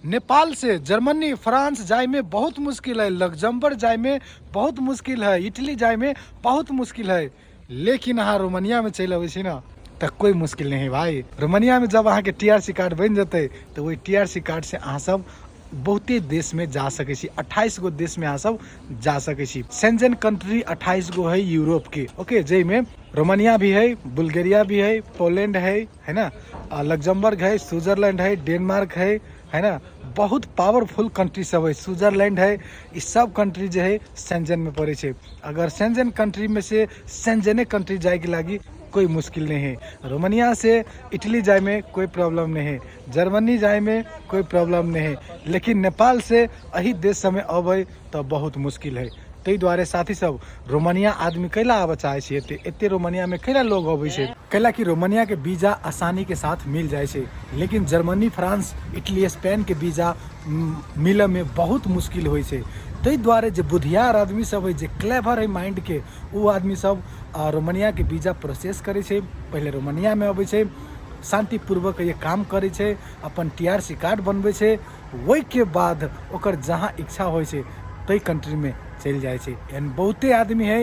नेपाल से Germany France जाय में बहुत मुश्किल है, लग्जमबर्ग जाय में बहुत मुश्किल है, इटली जाय में बहुत मुश्किल है, लेकिन अहाँ रोमानिया में चलि अबै छी ना तऽ कोई मुश्किल नहीं है भाई। रोमानिया में जब अहाँके टीआरसी कार्ड बनि जेतै तऽ ओहि टीआरसी कार्ड से अहाँ सब बहुते देश में जा सकै छी। 28 गो देश में अहाँ सब जा सकै छी। सेंजन कंट्री 28 गो है यूरोप के, ओके, जाहिमे रोमानिया भी है, बुल्गारिया भी है, पोलैंड है, है ना, लग्जमबर्ग है, स्विट्जरलैंड है, डेनमार्क है, है ना, बहुत पावरफुल कंट्री सब है, स्विट्जरलैंड है, ई सब कंट्री जे है सेंजन में पड़े छै। अगर सेंजन कंट्री में से सेंजने कंट्री जाए के लागी कोई मुश्किल नहीं है। रोमानिया से इटली जाए में कोई प्रॉब्लम नहीं है, जर्मनी जाए में कोई प्रॉब्लम नहीं है, लेकिन नेपाल से एही देश सब में अबै तऽ बहुत मुश्किल है। ताहि दुआरे साथी सब रोमानिया आदमी कैला आबऽ चाहै छै, एते एते रोमानिया में कैला लोग अबै छै, कैला कि रोमानिया के वीजा आसानी के साथ मिल जाइ छै, लेकिन जर्मनी फ्रांस इटली स्पेन के वीजा मिलऽ में बहुत मुश्किल होइ छै। ताहि दुआरे जे बुधियार आदमी सब है, जे क्लेवर है माइंड के, ओ आदमी सब रोमानिया के वीजा प्रोसेस करै छै, पहिले रोमानिया में अबै छै, शांतिपूर्वक ये काम करै छै, अपन टीआरसी कार्ड बनबै छै, ओहिके बाद ओकर जहाँ इच्छा होइ छै ताहि कंट्रीमे चलि जाइ छै। एहन बहुते आदमी है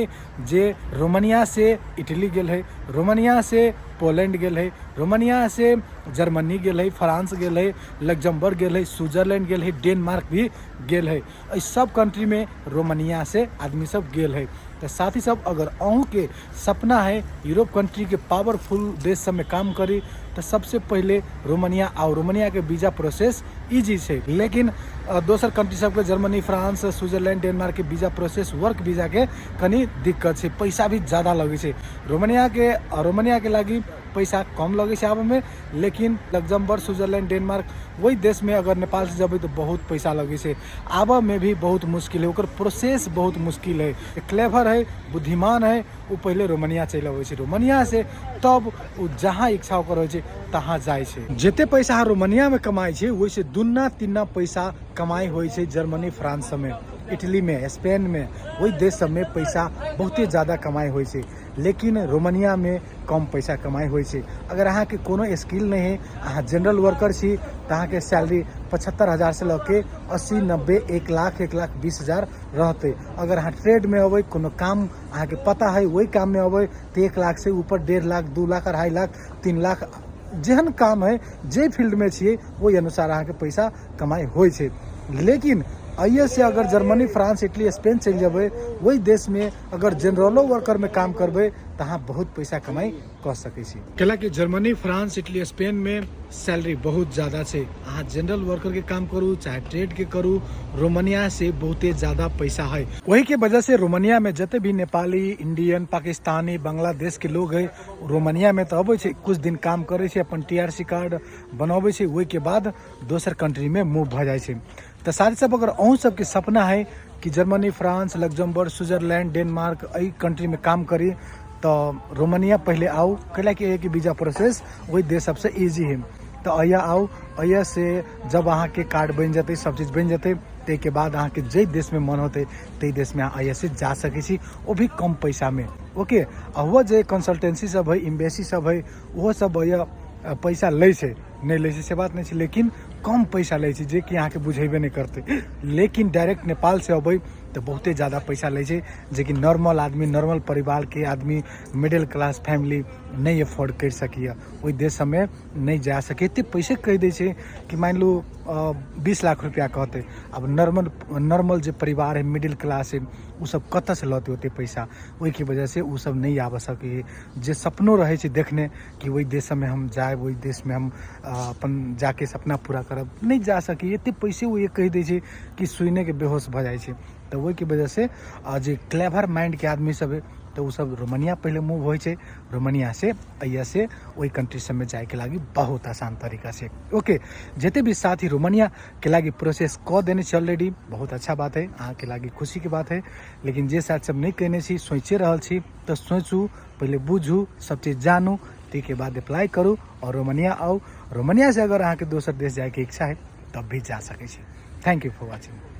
जे रोमानिया से इटली गेल है, रोमानिया से पोलैंड गेल है, रोमानिया से जर्मनी गेल है, फ्रांस गेल है, लग्जमबर्ग गेल है, स्विट्जरलैंड गेल है, डेनमार्क भी गेल है। एहि सब कंट्रीमे रोमानिया से आदमी सब गेल है। तऽ साथी सब अगर अहूँके सपना है यूरोप कंट्रीके पावरफुल देश सबमे काम करी तऽ सबसे पहिले रोमानिया आउ। रोमानियाके वीजा प्रोसेस इजी छै, लेकिन दोसर कंट्री सबके जर्मनी फ्रांस स्विट्जरलैंड डेनमार्क के वीजा प्रोसेस वर्क वीजा के कनि दिक्कत छै, पैसा भी ज़्यादा लगै छै। रोमानिया के लागि पैसा कम लगै छै आबऽमे, लेकिन लग्जमबर्ग स्विट्जरलैंड डेनमार्क वही देशमे अगर नेपाल से जेबै तऽ बहुत पैसा लगै छै, आबऽमे भी बहुत मुश्किल है, ओकर प्रोसेस बहुत मुश्किल है। क्लेवर है, बुद्धिमान है, ओ पहिले रोमानिया चलि अबै छै, रोमानिया से तब ओ जहाँ इच्छा ओकर होइ छै तहाँ जाइ छै। जते पैसा अहाँ रोमानियामे कमाइ छै ओहिसँ दुन्ना तिन्ना पैसा कमाइ होइ छै जर्मनी फ्रांस सबमे, इटलीमे, स्पेनमे, ओहि देश सबमे पैसा बहुते ज़्यादा कमाइ होइ छै, लेकिन रोमानियामे कम पैसा कमाइ होइ छै। अगर अहाँके कोनो स्किल नहि है, अहाँ जनरल वर्कर छी, तऽ अहाँके सैलरी 75,000 से लऽ के 80, 90, 1 लाख, 1,20,000 रहतै। अगर अहाँ ट्रेडमे अबै, कोनो काम अहाँके पता है ओहि काममे अबै तऽ 1 लाख से ऊपर 1.5 लाख, 2 लाख, 2.5 लाख, 3 लाख, जेहन काम है जे फील्डमे छियै ओहि अनुसार अहाँके पैसा कमाइ होइ छै। लेकिन अइए से अगर जर्मनी फ्रांस इटली स्पेन चलि जेबै, ओहि देशमे अगर जनरलो वर्करमे काम करबै तऽ अहाँ बहुत पैसा कमाइ कऽ सकै छी। कैलाकि जर्मनी फ्रांस इटली स्पेनमे सैलरी बहुत ज़्यादा छै। अहाँ जनरल वर्कर के काम करू चाहे ट्रेड के करू, रोमानिया से बहुते ज़्यादा पैसा है। वही के वजह से रोमानिया में जते भी नेपाली, इंडियन, पाकिस्तानी, बांग्लादेश के लोग है रोमानिया में तऽ अबै छै, कुछ दिन काम करै छै, अपन टीआरसी कार्ड बनबै छै, ओहि के बाद दोसर कंट्री में मूव भऽ जाइ छै। तऽ साथी सब अगर अहूँ सबके सपना है कि Germany France Luxembourg Switzerland Denmark एहि कंट्री में काम करी तऽ रोमानिया पहिले आउ, कैलाकि एहिके वीजा प्रोसेस ओहि देश सबसँ इजी है। तऽ अहिया आउ, अहिया से जब अहाँके कार्ड बनि जेतै, सब चीज बनि जेतै, ताहिके बाद अहाँके जाहि देशमे मन होतै ताहि देशमे अहाँ अहिया से जा सकै छी, ओ भी कम पैसामे। ओके, आ ओहो जे कंसल्टेंसी सब है, एम्बेसी सब है, ओहो सब अहिया पैसा लै छै, नहि लै छै से बात नहि छै, लेकिन कम पैसा लै छै जेकि अहाँके बुझेबे नहि करतै। लेकिन डायरेक्ट नेपाल से अबै तऽ बहुते ज़्यादा पैसा लै छै, जेकि नॉर्मल आदमी, नॉर्मल परिवारके आदमी, मिडिल क्लास फैमिली नहि एफोर्ड करि सकैए, ओहि देश सबमे नहि जा सकैए। एते पैसे कहि दै छै कि मानि लू 20 लाख रुपैआ कहतै, आब नॉर्मल जे परिवार है, मिडिल क्लास है, ओ सब कतऽसँ लौतै ओते पैसा? ओहिके वजहसँ ओ सब नहि आबऽ सकैए। जे सपनो रहै छै देखने कि ओहि देश सबमे हम जायब, ओहि देशमे हम अपन जाके सपना पूरा करब, नहि जा सकैए। एते पैसे ओ कहि दै छै कि सुनिके बेहोश भऽ जाइ छै। तऽ ओहिके वजहसँ जे क्लेवर माइंडके आदमी सब है तऽ ओ सब रोमानिया पहिले मूव होइ छै, रोमानिया से अहिया से ओहि कंट्री सबमे जाइके लागि बहुत आसान तरीका से। ओके, जते भी साथी रोमानिया के लागि प्रोसेस कऽ देने छी ऑलरेडी, बहुत अच्छा बात है, अहाँके लागि खुशीके बात है। लेकिन जे साथी सब नहि कयने छी, सोचि रहल छी, तऽ सोचू, पहिले बुझू, सब चीज जानू, ताहिके बाद अप्लाई करू और रोमानिया आउ। रोमानिया से अगर अहाँके दोसर देश जाइके इच्छा है तब भी जा सकै छी। Thank you for watching.